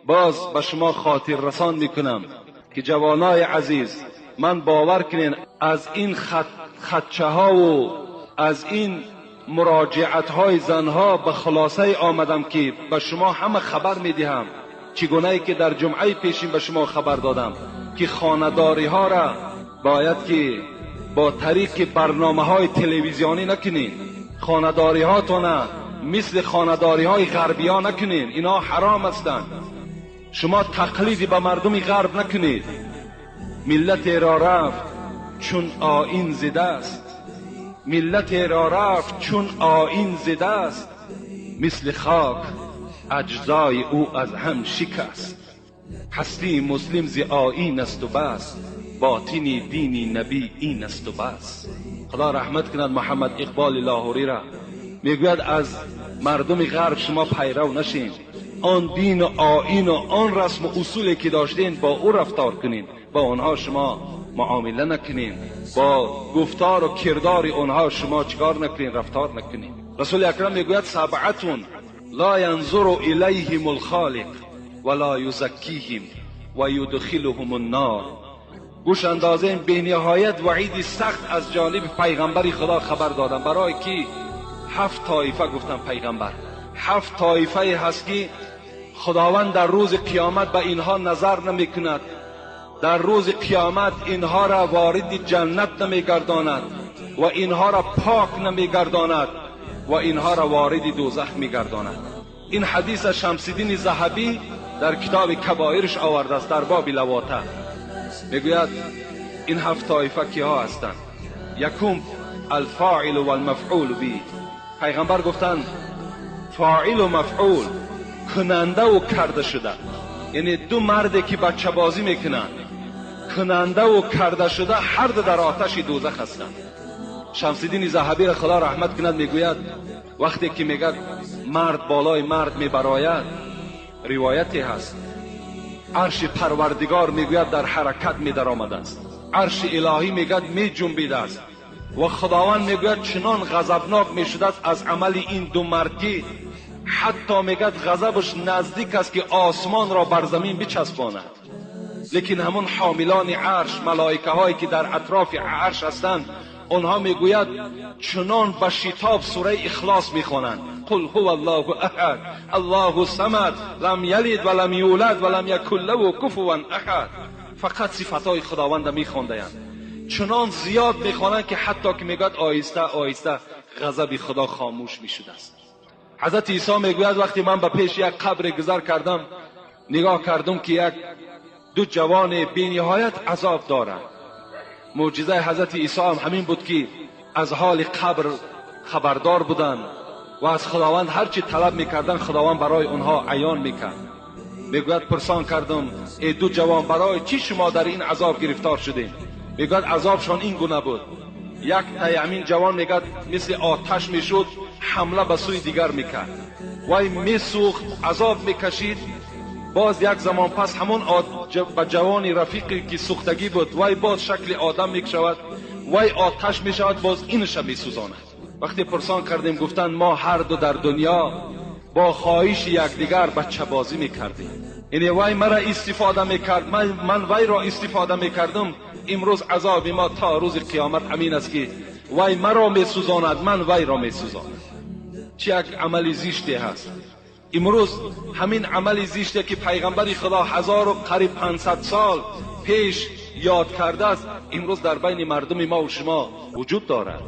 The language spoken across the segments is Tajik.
باز به شما خاطر رسان میکنم که جوانای عزیز، من باور کنین از این خدچه ها و از این مراجعت های زنها به خلاصه آمدم که به شما همه خبر میدهم، چگونه ای که در جمعه پیشین به شما خبر دادم که خانه‌داری ها را باید که با طریق برنامه های تلویزیونی نکنین، خانه‌داری هاتون مثل خانه‌داری های غربی ها نکنین، اینا حرام هستند. شما تقلیدی به مردم غرب نکنید. ملت را رفت چون آیین زده است، ملت را رفت چون آیین زده است، مثل خاک اجزای او از هم شکست. هستی مسلم ز آیین است و بس، باطن دین نبی این است و بس. خدا رحمت کند محمد اقبال لاهوری را، میگوید از مردم غرب شما پیرو نشین، آن دین و آیین و آن رسم و اصولی که داشتین با او رفتار کنین، با آنها شما معامله نکنین، با گفتار و کردار آنها شما چکار نکنین، رفتار نکنین. رسول اکرم میگوید سبعتون لا ینظر الیهم الخالق ولا یزکیهم و یدخلهم النار. گوش اندازیم به نهایت وعید سخت از جانب پیغمبر خدا خبر دادم. برای کی؟ هفت طایفه گفتم پیغمبر، هفت طایفه هست که خداوند در روز قیامت به اینها نظر نمی کند، در روز قیامت اینها را وارد جنت نمی گرداند و اینها را پاک نمی گرداند و اینها را وارد دوزخ می گرداند. این حدیث شمس الدین ذهبی در کتاب کبائرش آورده است در باب لواطه. میگوید این هفت طایفه کیها هستند؟ یکم الفاعل و المفعول به. پیغمبر گفتند فاعل و مفعول، کننده و کرده شده، یعنی دو مردی که بچه بازی میکنند، کننده و کرده شده، هر دو در آتش دوزخ هستند. شمس الدین ذهبی را خدا رحمت کند میگوید وقتی که میگه مرد بالای مرد میبراید، روایتی هست عرش پروردگار میگوید در حرکت میدر آمده است، عرش الهی میگوید میجنبیده است و خداوند میگوید چنان غضبناک میشده است از عمل این دو مرد که حتی میگوید غضبش نزدیک است که آسمان را بر زمین بچسباند. لیکن همون حاملان عرش، ملائکه هایی که در اطراف عرش هستند، آنها میگوید چنان به شتاب سوره اخلاص میخوانند، قل هو الله احد الله الصمد لم یلد ولم یولد ولم یکن له کفوا احد. فقط صفتهای خداوند میخواندند، چنان زیاد میخوانند که حتی که میگوید آهسته آهسته غضب خدا خاموش میشده است. حضرت عیسی میگوید وقتی من به پیش یک قبر گذر کردم، نگاه کردم که یک دو جوان بی نهایت عذاب دارند. معجزه حضرت عیسی هم همین بود که از حال قبر خبردار بودند و از خداوند هرچی طلب میکردن خداوند برای آنها عیان میکرد. میگوید پرسان کردم ای دو جوان برای چی شما در این عذاب گرفتار شدین؟ میگوید عذابشان این گونه بود، یک تای همین جوان میگوید مثل آتش میشد، حمله به سوی دیگر میکرد، وای میسوخت، عذاب میکشید. باز یک زمان پس همون به جوانی رفیقی که سوختگی بود، وای باز شکل آدم میکشود، وای آتش میشود، باز اینش میسوزاند. وقتی پرسان کردیم گفتند ما هر دو در دنیا با خواهش یکدیگر بچه بازی میکردیم، یعنی وای مرا استفاده میکرد، من وای را استفاده میکردم. امروز عذاب ما تا روز قیامت همین است که وای مرا میسوزاند، من وای را میسوزاند. چه یک عمل زشتی هست. امروز همین عمل زشتی که پیغمبر خدا 1500 سال پیش یاد کرده است، امروز در بین مردم ما و شما وجود دارد.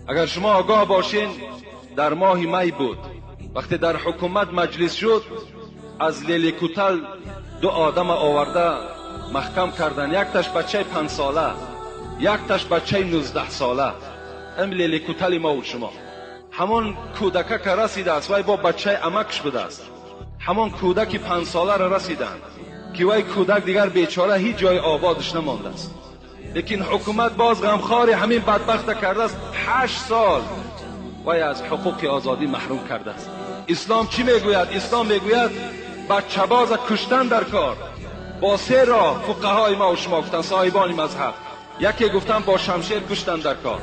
اگر شما آگاه باشین در ماه می بود، وقتی در حکومت مجلس شد، از لیلی کوتل دو آدم آورده محکم کردن، یک تاش بچه 5 ساله، یک تاش بچه 19 ساله. ام لیلی کوتل ما و شما همون کودکه که رسیده است، وای با بچه امکش بوده است، همون کودک 5 ساله را رسیدند که وای کودک دیگر بیچاره هیچ جای آبادش نمانده است. لیکن حکومت باز غمخوار همین بدبخت کرده است، 8 سال وای از حقوق آزادی محروم کرده است. اسلام چی میگوید؟ اسلام میگوید بچه باز کشتن در کار با سه راه. فقهای ما و شما گفتن، صاحبان مذهب، یکی گفتن با شمشیر کشتن در کار،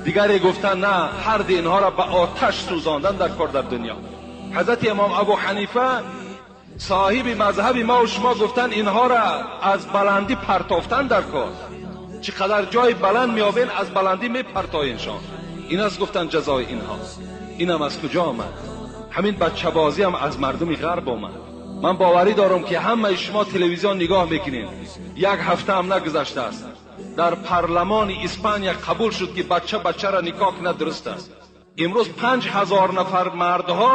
دیگری گفتن نه، هر دو اینها را به آتش سوزاندن در کار در دنیا. حضرت امام ابو حنیفه Соҳиби мазҳаби ма ва шумо гуфтан инҳоро аз баландӣ партофтан дар кор. Чӣ қадар ҷои баланд меёбен, аз баландӣ мепартоеншон. Ин аст гуфтан ҷазои инҳо. Инам аз куҷо омад? Ҳамин бачабозӣ ҳам аз мардуми ғарб омад. Ман боварӣ дорам ки ҳамаи шумо телевизион нигоҳ мекунед. Як ҳафта ҳам нагузаштааст, дар парлумони Испания қабул шуд ки бача бачаро никоҳ кунад дуруст аст. Имрӯз 5000 нафар мардҳо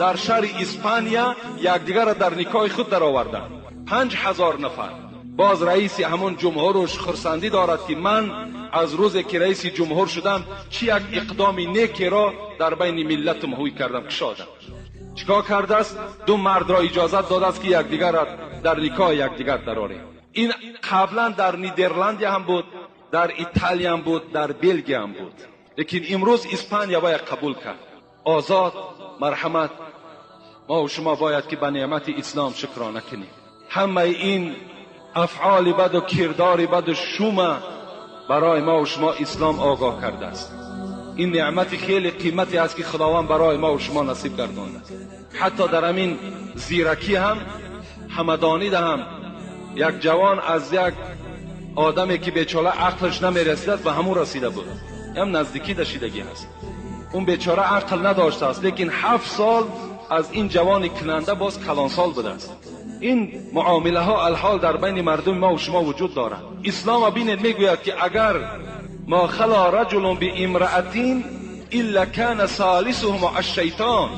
дар шаҳри Испания якдигарро дар никоҳи худ дароварданд. 5000 нафар. Боз раиси ҳамон ҷумҳурш хурсандӣ дорад ки ман аз рӯзе ки раиси ҷумҳур шудам чӣ як иқдоми некеро дар байни миллатам ҳуй кардам, кушодам. Чикор кардааст? Ду мардро иҷозат додааст ки якдигарро дар никоҳи якдигар дарорем. Ин қаблан дар Нидерландия ҳам буд, дар Италия ҳам буд, дар Белгия ҳам буд. Лекин имрӯз Испания бояд қабул кард. Озод, марҳамат. Ма ва шумо бояд ки ба неъмати ислом шукрона кунем. Ҳамаи ин афъоли баду кирдори баду шума барои ма ва шумо ислом огоҳ кардааст. Ин неъмати хеле қимате аст ки Худованд барои ма ва шумо насиб гардондааст. Ҳатто дар ҳамин зиракӣ ҳам, ҳамадонида ҳам як ҷавон аз як одаме ки бечора ақлаш намерасидааст ба ҳамун расида буд. Ҳам наздикӣ дашидагӣ ҳаст. Он бечора ақл надоштааст, лекин 7 сол аз ин ҷавони кунанда боз калонсол будааст. Ин муомилаҳо алҳол дар байни мардуми ма ва шумо вуҷуд дорад. Ислом бинед мегӯяд ки агар ма хала раҷулун биимраатин илла кана салисуҳума аш-шайтон,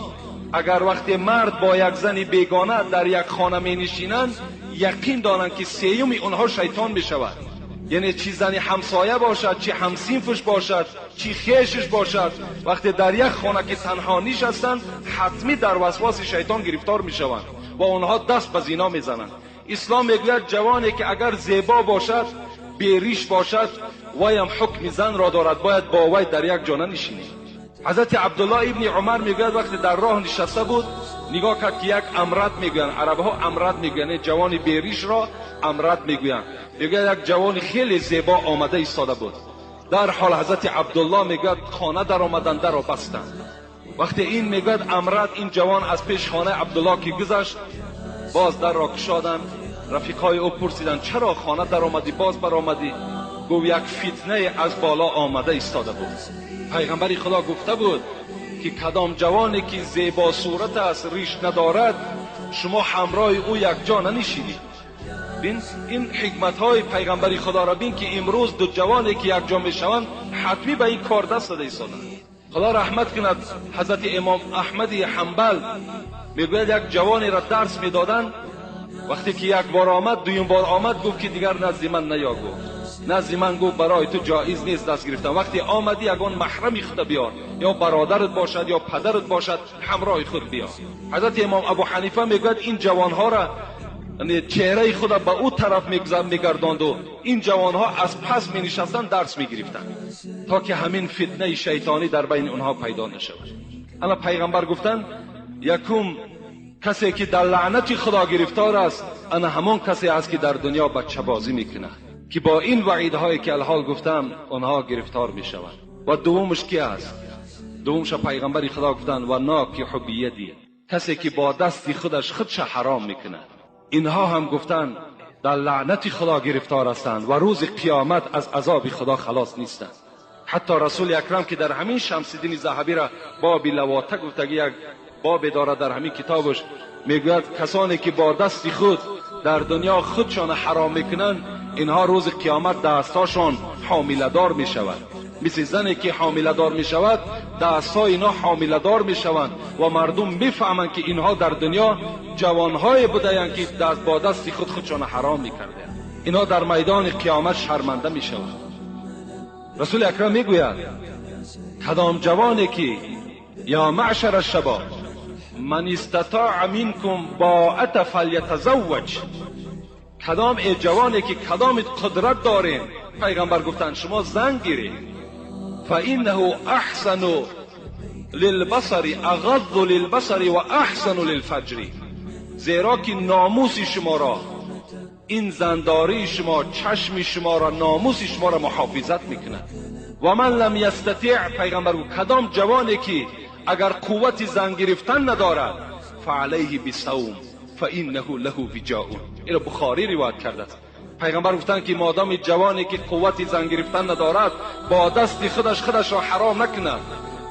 агар вақте мард бо як зани бегона дар як хона менишинанд, яқин донанд ки сеюми онҳо шайтон мешавад. Яъне чӣ зани ҳамсоя бошад, чӣ ҳамсинфш бошад, чӣ хешш бошад, вақте дар як хона ки танҳо нишастанд, ҳатмӣ дар васваси шайтон гирифтор мешаванд ва онҳо даст ба зино мезананд. Ислом мегӯяд ҷавоне ки агар зебо бошад, бериш бошад, вайам ҳукми занро дорад, бояд бо вай дар як ҷо нанишинед. Ҳазрати Абдуллоҳ ибни Умар мегӯяд вақте дар роҳ нишаста буд, нигоҳ кард ки як амрад мегӯянд, арабҳо амрад мегӯянд, ҷавони беришро амрад мегӯянд. Мегӯяд як ҷавони хеле зебо омада истода буд. Дар ҳол ҳазрати Абдуллоҳ мегӯяд хона даромаданд, дарро бастанд. Вақте ин мегӯяд амрад, ин ҷавон аз пеши хонаи Абдуллоҳ ки гузашт, боз дарро кушоданд. Рафиқҳои ӯ пурсиданд чаро хона даромадӣ, боз баромадӣ? Гуфт як фитнае аз боло омада истода буд. Пайғамбари Худо гуфта буд ки кадом ҷавоне ки зебо сурат аст, риш надорад, шумо ҳамроҳи ӯ якҷо нанишинед. Бин ин ҳикматҳои пайғамбари Худоро бин ки имрӯз ду ҷавоне ки якҷо мешаванд, ҳатмӣ ба ин кор даст зада истоданд. Худо раҳмат кунад ҳазрати имом Аҳмади Ҳанбал мегӯяд як ҷавонеро дарс медоданд, вақте ки як бор омад, дуюм бор омад, гуфт ки дигар назди ман наё. Гуфт назди ман, гуфт барои ту ҷоиз нест даст гирифтан. Вақте омадӣ ягон маҳрами худро биёр, ё бародарат бошад ё падарат бошад, ҳамроҳи худ биёр. Ҳазрати имом Абу Ҳанифа мегӯяд ин ҷавонҳоро чеҳраи худро ба ӯ тараф мегардонду ин ҷавонҳо аз пас менишастанд, дарс мегирифтанд, то ки ҳамин фитнаи шайтонӣ дар байни онҳо пайдо нашавад. Ана пайғамбар гуфтанд якум касе ки дар лаънати Худо гирифтор аст, ана ҳамон касе аст ки дар дунё бачабозӣ мекунад, ки бо ин ваъидҳое ки алҳол гуфтам онҳо гирифтор мешаванд. Ва дуввумаш ки аст? Дуввумша пайғамбари Худо гуфтанд ва нокиҳу биядӣ, касе ки бо дасти худаш худша ҳаром мекунад. Инҳо ҳам гуфтанд дар лаънати Худо гирифтор ҳастанд ва рӯзи қиёмат аз азоби Худо халос нестанд. Ҳатто Расули Акрам ки дар ҳамин Шамсиддини Заҳабиро боби лавота гуфтагӣ як бобе дорад дар ҳамин китобаш, мегӯяд касоне ки бо дасти худ дар дунё худшонро ҳаром мекунанд, инҳо рӯзи қиёмат дастҳошон ҳомиладор мешавад. Мисли зане ки ҳомиладор мешавад, дастҳои инҳо ҳомиладор мешаванд ва мардум мефаҳманд ки инҳо дар дунё ҷавонҳое будаанд ки бо дасти худ худшонро ҳаром мекардаанд. Инҳо дар майдони қиёмат шарманда мешаванд. Расули Акрам мегӯяд кадом ҷавоне ки ё маъшара шабоб ман истатоа минкум боата фалятазавваҷ, кадом э ҷавоне ки кадоми қудрат дорем, пайғамбар гуфтанд шумо зан гиред. фаиннаҳу аҳсану лилбасари ағаззу лилбасари ва аҳсану лилфаҷри, зеро ки номуси шуморо ин зандории шумо чашми шуморо номуси шуморо муҳофизат мекунад. ва ман лам ястатиъ, пайғамбар гуфт кадом ҷавоне ки агар қуввати зан гирифтан надорад, фаалайҳи бисавм, فإنه له وجاء. اینو بخاری روایت کرده است. پیغمبر گفتند که مادام جوانی که قوت زن گرفتن ندارد با دست خودش خودش را حرام نکند،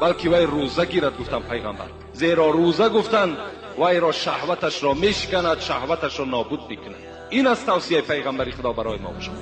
بلکه وی روزه گیرد. گفتن پیغمبر زیرا روزه گفتن وی را شهوتش را میشکند، شهوتش را نابود میکند. این است توصیه پیغمبری خدا برای ما و شما.